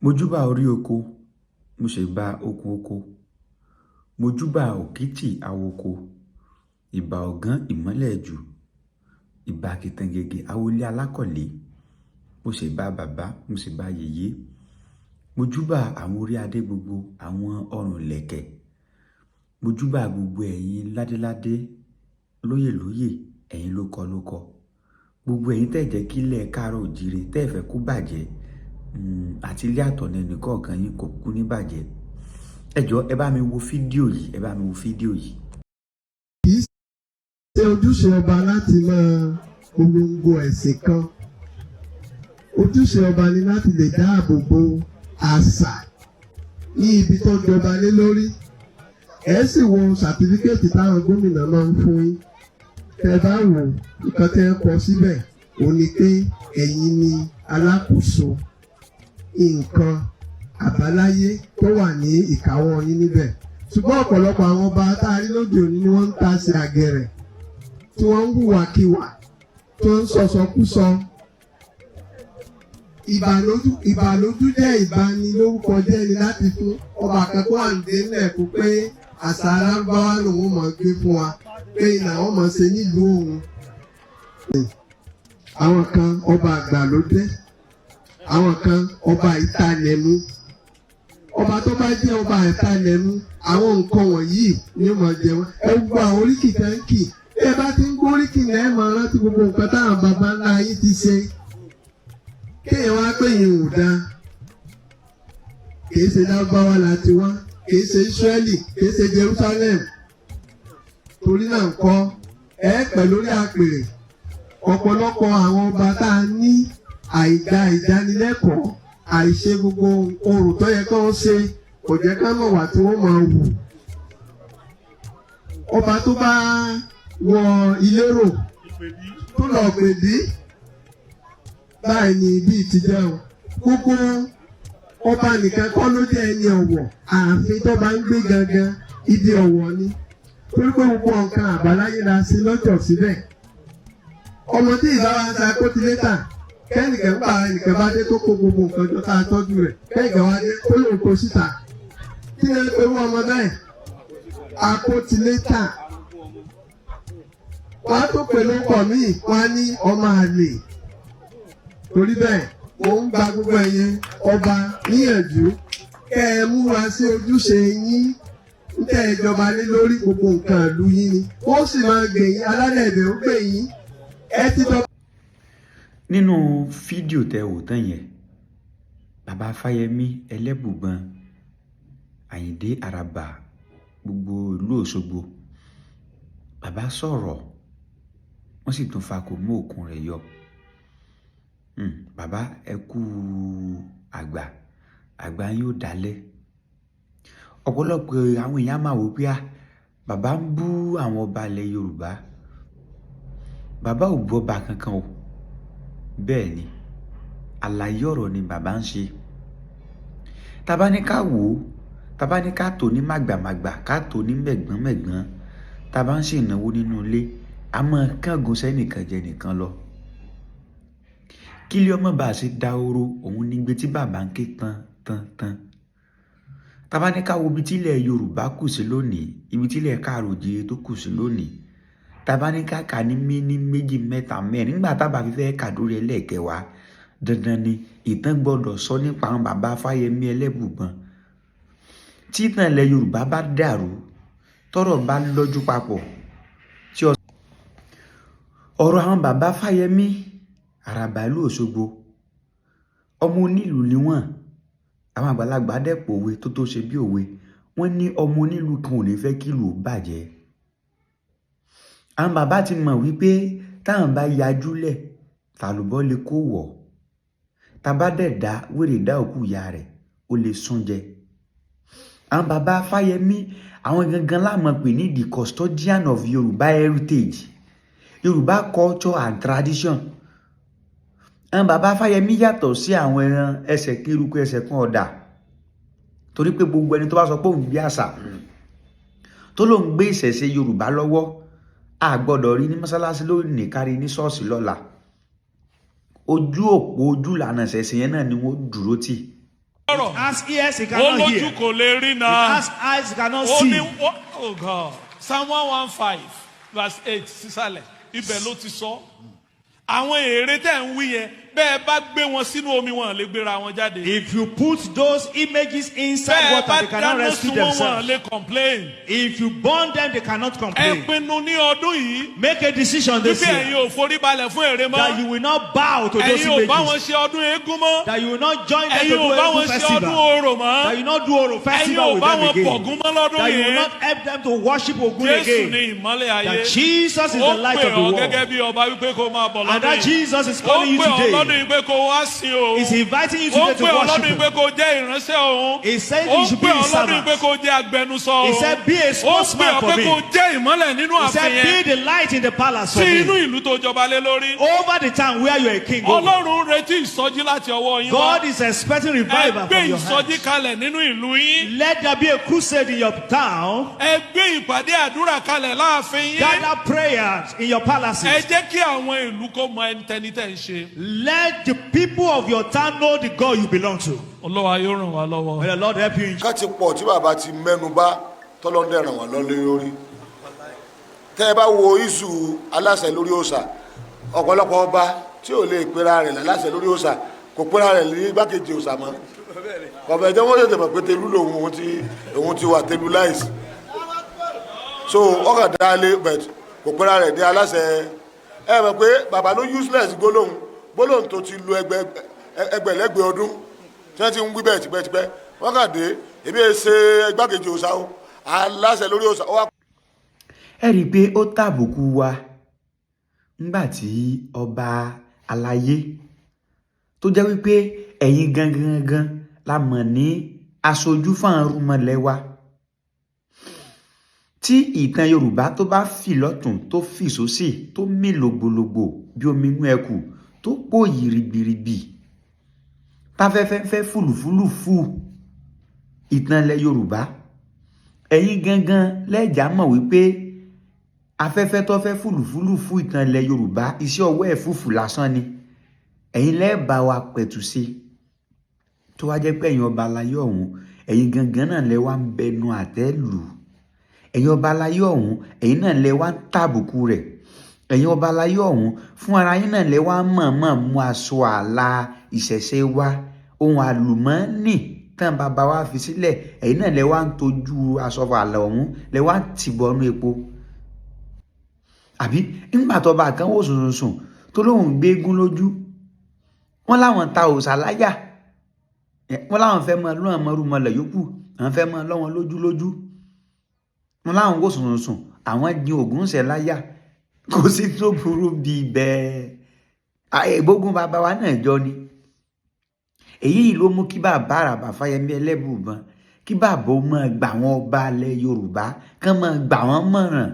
Mojúbà orí oko, mo ṣèbà okùn oko, mojúbà òkìtì awoko, ìbà ọ̀gán ìmọ́lẹ̀jù, ìbà kìtàngẹ̀gẹ̀ awolé alákọ̀lé, mo ṣèbà bàbá, mo ṣèbà yèyé, mojúbà àwọn orí adé gbogbo, àwọn ọrùn ìlẹ̀kẹ̀, mojúbà gbogbo ẹ̀yin ládéládé, lóyèlóyè, ẹ̀yin lókọlókọ, gbogbo ẹ̀yin tẹ́ jẹ́ kílẹ̀ káàárọ̀ òjíire, tẹ́ fẹ́ kó bàjẹ́, àti ilé àtọ̀nà ẹnì kọ̀ọ̀kan yín kò kú ní bàjẹ́. Ẹ jọ̀ọ́, ẹ bá mi wo fídíò yìí, ẹ bá mi wo fídíò yìí. Kì í ṣe ojúṣe ọba láti máa polongo ẹ̀sìn kan. Ojúṣe ọba ni láti lè dáàbò bo àṣà ní ibi tó jọba lé lórí. Ẹ sì wo certificate táwọn gómìnà máa ń fún yín. Tẹ́ bá wò, nǹkan tẹ́ ẹ kọ síbẹ̀ ò ní pé ẹ̀yin ni alákòóso nǹkan àbáláyé tó wà ní ìkáwọ́ yín níbẹ̀. Ṣùgbọ́n ọ̀pọ̀lọpọ̀ àwọn ọba tá a rí lóde òní ni wọ́n ń ta sí àgẹ̀rẹ̀, tí wọ́n ń hùwàkiwà, tí wọ́n ń sọ̀sọkúsọ. Ìbàlójú jẹ́ ìbanilórúkọ jẹ́ ni láti fún ọba kan kó à ń dé nílẹ̀ kó pé àṣà alárúbáwá lòun mọ̀ gbé fún wa, pé làwọn mọ̀ ṣe nílùú òun. Àwọn kan, ọba àgbàlódé, àwọn kan, ọba ìtalẹ̀mú. Ọba tó bá jẹ́ ọba ìtalẹ̀mú, àwọn nǹkan wọ̀nyí ni ó máa jẹ wọ́n. Ẹ gbogbo àwọn oríkì tẹ́ǹkì, ẹ bá ti ń gbóríkì náà, ẹ máa rántí gbogbo nǹkan táwọn baba ńlá yín ti ṣe. Kéèyàn wá pé yìí ò dáa. Kìí ṣe Lárúbáwá la ti wá, kìí ṣe Ísírẹ́lì, kìí ṣe Jerusalem. Torí náà ńkọ́, ẹ pẹ̀ lórí àpèrè. Ọ̀pọ̀lọpọ̀ àwọn ọba tá a ní, àìgbà ìdánilẹ́kọ̀ọ́, àìṣe gbogbo orò tó yẹ kó ṣe, kò jẹ́ ká mọ̀ wá tí wọ́n máa wù. Ọba tó bá wọ ilérò tó lọ pèdí báyìí ni bíi ti jẹ́ o. Gbogbo ọba nìkan kọ́ ló jẹ́ ẹni ọ̀wọ̀. Ààfin tó bá ń gbé gangan, ibi ọ̀wọ̀ ni, torí pé gbogbo nǹkan àbáláyé la ṣe lọ́jọ́ síbẹ̀. Ọmọ tí ìbá wa ń sa kótílétà, kẹ́nìkan gbà, ẹnìkan bá dé tó kó gbogbo nǹkan jọ tá a tọ́jú rẹ̀, kẹ́nìkan wá dé kó lóun kó síta, kí ni ẹ pé wọ́n ọmọ bẹ́ẹ̀? Akótilétà. Wọ́n á tó pè lóko míì, wọ́n á ní ọmọ àlè. Torí bẹ́ẹ̀, mò ń gba gbogbo ẹ̀yin ọba níyànjú kẹ́ ẹ múra sí ojúṣe yín ń tẹ́ ìjọba lé lórí. Gbogbo nǹkan ìlú yín ni wọ́n sì máa gbè yín, alálẹ̀ ẹ̀bẹ̀ ó gbè yín, ẹ ti dọ́. Nínú fídíò tẹ wò tán yẹn, bàbá Fáyẹmí Ẹlẹ́bùbọn, Àyìndé Àràbà, gbogbo ìlú Òṣogbo, bàbá sọ̀rọ̀, wọ́n sì tún fa kò mú òkun rẹ̀ yọ. Bàbá, ẹ kú àgbà, àgbà yín ó dalẹ̀. Ọ̀pọ̀lọpọ̀ àwọn èèyàn máa wò pé ah, bàbá ń bú àwọn ọba ilẹ̀ Yorùbá. Bàbá ò bú ọba kankan o. Bẹ́ẹ̀ ni, àlàyé ọ̀rọ̀ ni bàbá ń ṣe. Tá bá ní ká wò ó, tá bá ní ká tò ní màgbàmàgbà, ká tò ní mẹ̀gbọ́n mẹ̀gbọ́n, tá bá ń ṣe ìnáwó nínú ilé, a máa kángun sẹ́nìkan jẹ nìkan lọ. Kílé ọmọ bá ṣe dahoro, òun ní gbé tí bàbá ń ké tán tán tán. Tá bá ní ká wo ibi tí ilẹ̀ Yorùbá kù sí lónìí, ibi tí ilẹ̀ káàrọ̀ òjíire tó kù sí lónìí, tá bá ní ká kà ní méní, méjì, mẹ́ta, mẹ́rin, nígbà tá bá fi fẹ́ kà dórí ẹlẹ́ẹ̀kẹwàá, dandan ni ìtàn gbọ́dọ̀ sọ nípa àwọn bàbá Fáyẹmí Ẹlẹ́bùbọn. Tí ìtàn ilẹ̀ Yorùbá bá dàrú, tọ́rọ̀ bá lọ́jú papọ̀, tí ọ̀rọ̀ àwọn bàbá Fáyẹmí Àràbà ìlú Òṣogbo, ọmọ onílùú ni wọ́n. Àwọn àgbàlagbà dẹ̀ pòwe tó tó ṣe bí òwe. Wọ́n ní ọmọ onílùú kan ò ní fẹ́ kí ìlú ó bàjẹ́. Àwọn bàbá ti mọ̀ wípé táwọn bá yajúlẹ̀, tàlùbọ́ lè kó wọ̀. Tá bá dẹ̀ dá wèrè dá òkú ìyá rẹ̀, ó lè sún jẹ. Àwọn bàbá Fáyẹmí, àwọn gangan la máa pè ní the custodian of Yorùbá heritage, Yorùbá culture and tradition. Àwọn bàbá Fáyẹmí yàtọ̀ sí àwọn ẹran ẹsẹ̀ kéruku ẹsẹ̀ kan ọ̀dà, torí pé gbogbo ẹni tó bá sọ pé òun gbé àṣà, tó lóun gbé ìṣẹ̀ṣe Yorùbá lọ́wọ́, a gbọ́dọ̀ rí ní mọ́sálásí lónìí, kárí ní ṣọ́ọ̀ṣì lọ́la. Ojú òpó ojú ìlànà ìṣẹ̀ṣe yẹn náà ni wọ́n dúró tì. Gbọ́rọ̀. Has ears, he Ó cannot lójú, hear. kò lè rí It náà. has eyes, he cannot Ó ní see. oh God, Psalm 115 verse 8 sísàlẹ̀, ibẹ̀ ló ti sọ. Àwọn ère tẹ̀ ń wí yẹn, bẹ́ẹ̀ bá gbé wọn sínú omi, wọn lè gbéra wọn jáde. If you put those images inside Bẹ́ẹ̀ water, bá they cannot dáná rescue sun wọn, wọn themselves. lè complain. If you burn them, they cannot Ẹ complain. pinnu ní ọdún yìí Make a decision this wípé ẹ̀yin year ò forí balẹ̀ fún ère that mọ́. you will not bow to those Ẹ̀yin ò bá wọn images. ṣe ọdún eégún mọ́. That you will not join them to Ẹ̀yin do ò bá Egun wọn ṣe ọdún festival. orò mọ́. That you will not do Oro Ẹ̀yin festival ò with bá them wọn again. bọ̀gún mọ́ lọ́dún That you will yìí. not help them to worship Ogun Jésù again. ni ìmọ́lẹ̀ ayé. That Jesus is Ó the light pè of the ọ́ world. gẹ́gẹ́ bí ọba wípé kó máa bọ̀ And lọ́dún that yìí. Jesus is Ó calling you pè ọ́ lọ́dún today. yìí pé kó wá sí òun. He's inviting you Ó today to pè ọ́ worship lọ́dún yìí him. pé kó jẹ́ ìránṣẹ́ òun. He said Ó you should pè be ọ́ his lọ́dún yìí pé servant. kó jẹ́ agbẹnusọ He òun. said, "Be a Ó pè spokesman ọ́ for pé me." kó jẹ́ ìmọ́lẹ̀ nínú He ààfin said, yẹn. "Be the light in the palace for Sí inú me." ìlú tó jọba lé lórí. Over the town where you are a king over. Ọlọ́run ń retí ìsọjí láti ọwọ́ yín wá. God is expecting Ẹ revival gbé from your ìsọjí hands. kalẹ̀ nínú ìlú yín. Let there be a crusade in your town. Ẹ gbé ìpàdé àdúrà kalẹ̀ láàfin yín. Gather prayers in your Ẹ palaces. jẹ́ kí àwọn ìlú kó mọ ẹni tẹni tẹ̀ ń ṣe. Let the people of your town know the God you belong to. Olúwa yóò ràn wá lọ́wọ́. May the Lord help you in Ká ti pọ̀ tí bàbá ti mẹ́nu bá tọ́lọ́ndẹ̀ ràn wọ́n lọ́lé lórí. Tẹ́ ẹ bá wo iṣu aláṣẹ lórí òòṣà, ọ̀pọ̀lọpọ̀ ọba tí ò lè pera rẹ̀ láláṣẹ lórí òòṣà kò pera rẹ̀ ní igbákejì òòṣà mọ́. Kọ̀fẹ́ jẹ́ wọ́n tètè mọ̀ pé telu lòun, òun ti wà telu láìsí, so ọkàn dáálé, but kò pera rẹ̀ ní aláṣẹ. Ẹ mọ̀ pé bàbá ló useless gbólóhùn, gbólóhùn tó ti lu ẹgbẹ̀lẹ́gbẹ̀ ọdún tí wọ́n ti ń wí bẹ́ẹ̀ tipẹ́tipẹ́. Wọ́n kàn dé, èmi ẹ ṣe igbákejì òòṣà o, aláṣẹ lórí òòṣà ó wá. Ẹ rí i pé ó tàbùkù wa nígbà tí ọba aláyé tó jẹ́ wípé ẹ̀yin gangan gangan la mọ̀ ní aṣojú fáwọn wa, tí ìtàn Yorùbá tó bá fì lọ́tún, tó fì sósì, tó mì lògbòlògbò bí omi inú ẹkù, tó pò yìrìgbìrìgbì, táfẹ́fẹ́ ń fẹ́ fùlùfúlù fù ìtàn ilẹ̀ Yorùbá, ẹ̀yin gangan lẹ́jà mọ̀ wípé afẹ́fẹ́ tó fẹ́ fùlùfúlù fún ìtàn ilẹ̀ Yorùbá, iṣẹ́ ọwọ́ ẹ̀fúùfù lásán ni. Ẹ̀yin lẹ́ẹ̀bà wa pẹ̀tù sí i, tó wá jẹ́ pé ẹ̀yin ọba aláyé ọ̀hún, ẹ̀yin gangan náà lẹ wá ń bẹnu àtẹ́ lù. Ẹ̀yin ọba aláyé ọ̀hún, ẹ̀yin náà lẹ wá ń tàbùkù rẹ̀. Ẹ̀yin ọba aláyé ọ̀hún, fún ara yín náà lẹ wá mọ̀ọ́mọ̀ mú aṣọ àlà ìṣẹ̀ṣe wa, ohun àlùmọ́ọ́nì tán bàbá wa fi sílẹ̀, ẹ̀yin náà lẹ wá ń tọ́jú aṣọ àlà ọ̀hún, lẹ wá ń tìbọnú epo. Àbí ńgbà tó bá kan wò sùnsùnsùn tó lóun gbégún lójú, wọn láwọn ta òòṣà láyà, wọn láwọn fẹ́ mọ lọ́wọ́n mọ́rúmọlẹ̀ yòókù, àwọn fẹ́ mọ lọ́wọ́n lójú lójú, wọn láwọn wò sùnsùnsùn, àwọn jin ògùn ṣẹ̀ láyà. Kò sí tó burú bíi bẹ́ẹ̀, ìgbógun bàbá wa náà jọ ni. Èyí ló mú kí bàbá Àràbà Fáyẹmí Ẹlẹ́bùúbọn, kí bàbá ó máa gbà wọn ọba alẹ́ Yorùbá kán máa gbà wọ́n mọ̀ràn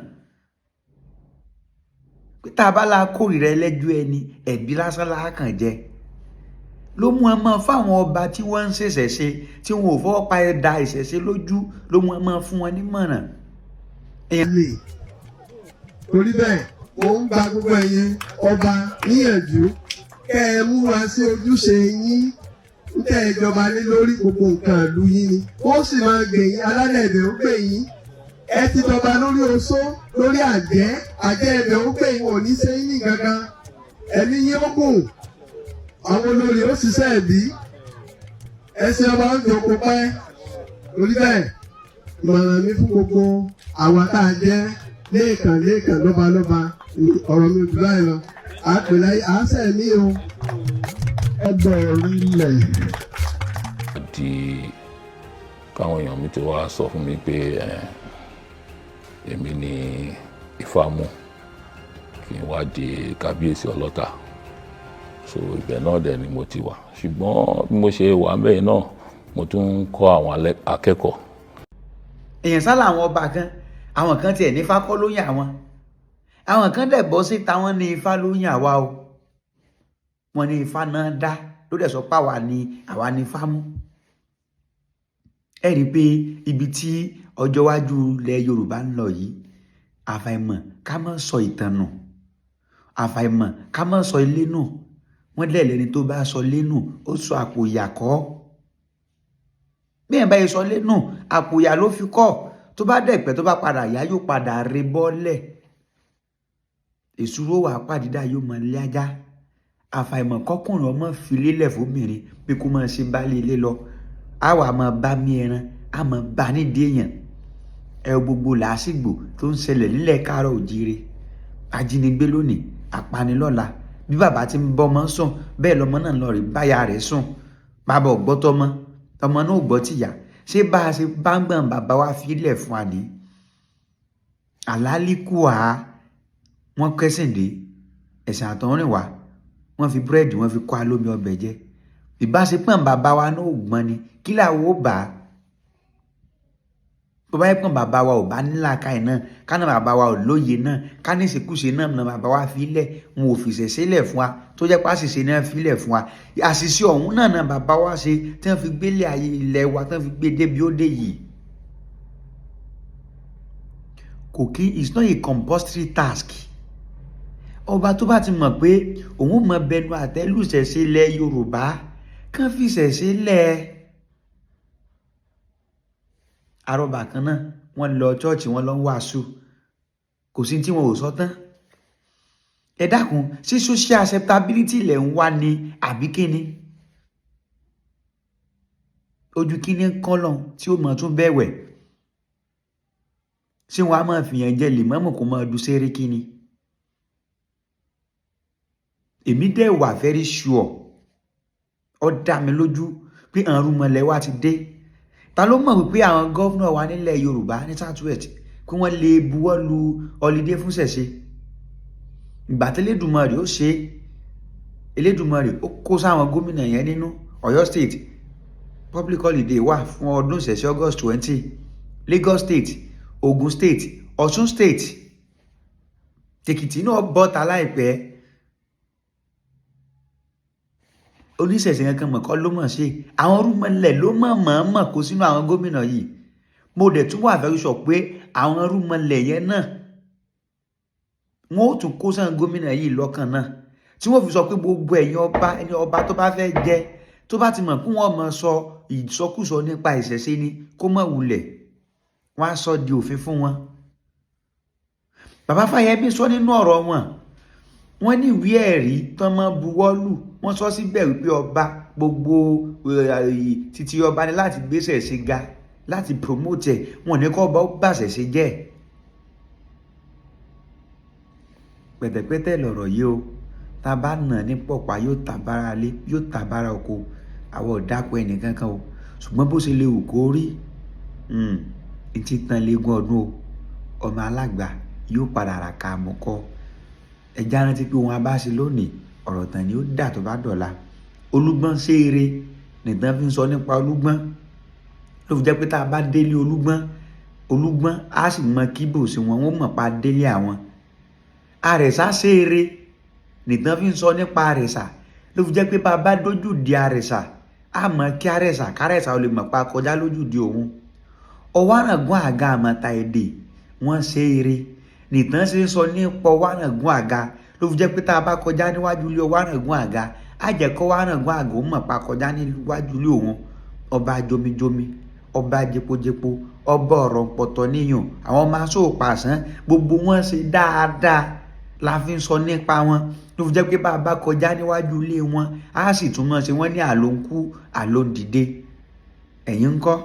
pé tá a bá la kórìíra ẹlẹ́jọ́ ẹni, ẹ̀bí lásán la kàn jẹ. Ló mú ẹ máa fáwọn ọba tí wọ́n ń ṣèṣẹ̀ṣe, tí wọn ò fọwọ́ pa ẹ̀dá ìṣẹ̀ṣe lójú, ló mú ẹ máa fún wọn nímọ̀ràn. Lè torí bẹ́ẹ̀, mo ń gba gbogbo ẹ̀yin ọba níyànjú kẹ́ ẹ múra sí ojúṣe yín ń tẹ́ ẹ jọba lé lórí. Gbogbo nǹkan ìlú yín ni ó sì máa gbè yín, alálẹ̀ ẹ̀bẹ̀ ó gbè yín. Ẹ ti jọba lórí oṣó, lórí àjẹ́, àjẹ́ ẹ̀bẹ̀ ó gbè yín, ò ní ṣe yín ní gangan. Ẹ̀mí yín ó gùn, àwọn olórí ó ṣiṣẹ́ ẹ̀bí, ẹsẹ̀ ọba ó jókòó pẹ́. Torí bẹ́ẹ̀, ìmọ̀ràn mi fún gbogbo àwa tá a jẹ́ lẹ́ẹ̀kan lẹ́ẹ̀kan, lọ́balọ́ba, ọ̀rọ̀ mi ò jù báyìí lọ. Àpèlè àásẹ̀ mi o. Ẹgbẹ̀rin ilẹ̀. Di káwọn èèyàn mi ti wá sọ fún mi pé èmi ni Ifá mú kí n wá di kábíyèsí Ọlọ́ta, so ibẹ̀ náà dẹ̀ ni mo ti wà. Ṣùgbọ́n bí mo ṣe wà bẹ́ẹ̀ náà, mo tún ń kọ́ àwọn akẹ́kọ̀ọ́. Èèyàn sálà, àwọn ọba kan, àwọn kan tiẹ̀ ní Ifá kọ́ ló yàn àwọn, àwọn kan dẹ̀ bọ́ síta, wọ́n ní Ifá ló yàn wá o, wọ́n ní Ifá náà dá ló dẹ̀ sọ pé àwa ni, àwa ni Ifá mú. Ẹ rí i pé ibi tí ọjọ́ iwájú ilẹ̀ Yorùbá ń lọ yìí, àfàìmọ̀ ká má sọ ìtàn nù, àfàìmọ̀ ká má sọ ilé nù. Wọ́n dẹ̀ lẹ́ni tó bá sọ ilé nù, ó sọ àpò ìyàkọ́. Bí ẹ̀ bá yẹ sọ lẹ́nu, àpòyà ló fi kọ́. Tó bá dẹ̀pẹ́, tó bá padà yá, yóò padà re bọ́lẹ̀. Èsúró wà pàdídà, yóò mọ ilé ajá. Àfàìmọ̀ kọkùnrin ọmọ fi lélẹ̀ fóbìnrin pé kó máa ṣe baálé ilé lọ, á wà máa bá mi ẹran, á máa bá nídìí èèyàn. Ẹ gbogbo làásìgbò tó ń ṣẹlẹ̀ nílẹ̀ káàárọ̀ òjíire, ajínigbé lónìí, apanilọ́la. Bí bàbá ti ń bọ́mọ sùn, bẹ́ẹ̀ lọmọ náà lọ rí báyà rẹ̀ sùn. Bàbá ò gbọ́ tọmọ, ọmọ náà ò gbọ́ tìyá. Ṣé bá a ṣe bá ń gbọ̀n bàbá wa filẹ̀ fún wa ní àlálíkùá? Wọ́n kẹ́sìn dé ẹ̀sìn àtọ̀húnrìn wá, wọ́n fi búrẹ́dì, wọ́n fi kọ́ alómi ọbẹ̀ jẹ. Ìbáṣepọ̀ bàbá wa náà ò gbọ́n ni, kí làwọn ò bá tó bá yẹ pọ́n bàbá wa ò bá nílàákàyè náà, kánà bàbá wa ò lóye náà, ká ní ìṣekúṣe náà ní bàbá wa filẹ̀, wọn ò fìṣẹ̀ sílẹ̀ fún wa, tó jẹ́ pé àṣìṣe náà filẹ̀ fún wa. Àṣìṣe ọ̀hún náà náà bàbá wa ṣe tí wọ́n fi gbélé ayé ilẹ̀ wa, tí wọ́n fi gbé débi ó dé yìí. Kò kí, it's not a compulsory task. Ọba tó bá ti mọ̀ pé òun mọ bẹnu àtẹ́lù ìṣẹ̀ṣe ilẹ̀ Yorùbá, kàn fi ìṣẹ̀ṣe lẹ̀. Arọba kan náà, wọ́n lọ chọ́ọ̀chì, wọ́n lọ ń wàásù, kò sí tí wọn ò sọ tán. Ẹ dákun, ṣé social acceptability lẹ̀ ń wá ni àbí kíni? Ojú kíní kọ́lọ̀ tí ó mọ̀ tún bẹ̀wẹ̀, ṣé wọn á máa fìyàn jẹ lèmọ́mù kó máa du sẹ́ríkì ni? Èmi dẹ̀ wà very sure, ó dá mi lójú pé àrùn mọ̀lẹ́ wa ti dé. Ta ló mọ̀ wípé àwọn governor wa nílẹ̀ Yorùbá ní South West pé wọ́n lè buwọ́ lu holiday fún ṣẹ̀ṣe? Ìgbà tí Elédùmarè ó ṣe, Elédùmarè ó kó sáwọn gómìnà yẹn nínú. Ọ̀yọ́ State, public holiday wà fún ọdún ìṣẹ̀ṣe August 20. Lagos State, Ogun State, Ọ̀ṣun State, Èkìtì náà bọ́ta láìpẹ́. Oníṣẹ̀ṣe kankan mọ̀ kọ́ ló mọ̀ ṣe. Àwọn rúmọlẹ̀ ló mọ̀ mọ̀ kó sínú àwọn gómìnà yìí. Mo dẹ̀ tún wà very sure pé àwọn rúmọlẹ̀ yẹn náà, wọ́n ó tún kó sáwọn gómìnà yìí lọ́kàn náà, tí wọ́n fi sọ pé gbogbo ẹ̀yin ọba, ẹni ọba tó bá fẹ́ jẹ, tó bá ti mọ̀ kí wọ́n mọ̀ sọ ìsọkúsọ nípa ìṣẹ̀ṣe ni, kó mọ̀ wulẹ̀. Wọ́n á sọ di òfin fún wọn. Bàbá Fáyẹmí sọ nínú ọ̀rọ̀ wọn, wọ́n ní ìwé ẹ̀rí tán mọ́ buwọ́lù, wọ́n sọ síbẹ̀ wípé ọba gbogbo títí ọba ni láti gbéṣẹ̀ ṣe ga, láti promote ẹ̀. Wọn ní kọ́ ọba ó bàṣẹ̀ ṣe jẹ́. Pẹ̀tẹ̀pẹ̀tẹ̀ lọ̀rọ̀ yìí o. Tá a bá nà ní pọ̀pá, yóò ta bára lé, yóò ta bára oko. Àwọn ọ̀dàpọ̀ ẹnìkankan o, ṣùgbọ́n bó ṣe lè wù kó rí, ti tán léegun ọdún o, ọmọ alágbà yóò padà rà ká mọ́ kọ́. Ẹja rántí pé ohun abáṣe lónìí, ọ̀rọ̀ tàn ni ó dà tó bá dọ̀la. Olúgbọ́n ṣe eré nìtàn fi ń sọ nípa Olúgbọ́n, ló fi jẹ́ pé tá a bá délé Olúgbọ́n, Olúgbọ́n á sì mọ kíbò sí wọn, wọ́n mọ̀ pa délé àwọn. Àrẹ̀sà ṣe eré nìtàn fi ń sọ nípa Àrẹ̀sà, ló fi jẹ́ pé bá a bá dójú di Àrẹ̀sà, á mọ kí Àrẹ̀sà, kárẹ̀sà ó lè mọ̀ pa kọjá lójú di òun. Ọwárangún àga àmọ̀ta èdè, wọ́n ṣe eré nìtàn ṣe ń sọ nípa Ọwárangún àga, ló fi jẹ́ pé tá a bá kọjá níwájú ilé Ọwárangún àga, á jẹ́ kó Ọwárangún àga ó mọ̀ pa kọjá níwájú ilé òun. Ọba jomijomi, ọba jepojepo, ọba ọ̀rọ̀ pọ̀tọ̀ níyàn, àwọn ọmọ aṣọ òpàṣán, gbogbo wọn ṣe dáadáa la fi ń sọ nípa wọn, ló fi jẹ́ pé bá a bá kọjá níwájú ilé wọn, á sì tún mọ̀ ṣe wọ́n ní àlòǹkú àlòǹdìde. Ẹ̀yin ń kọ́?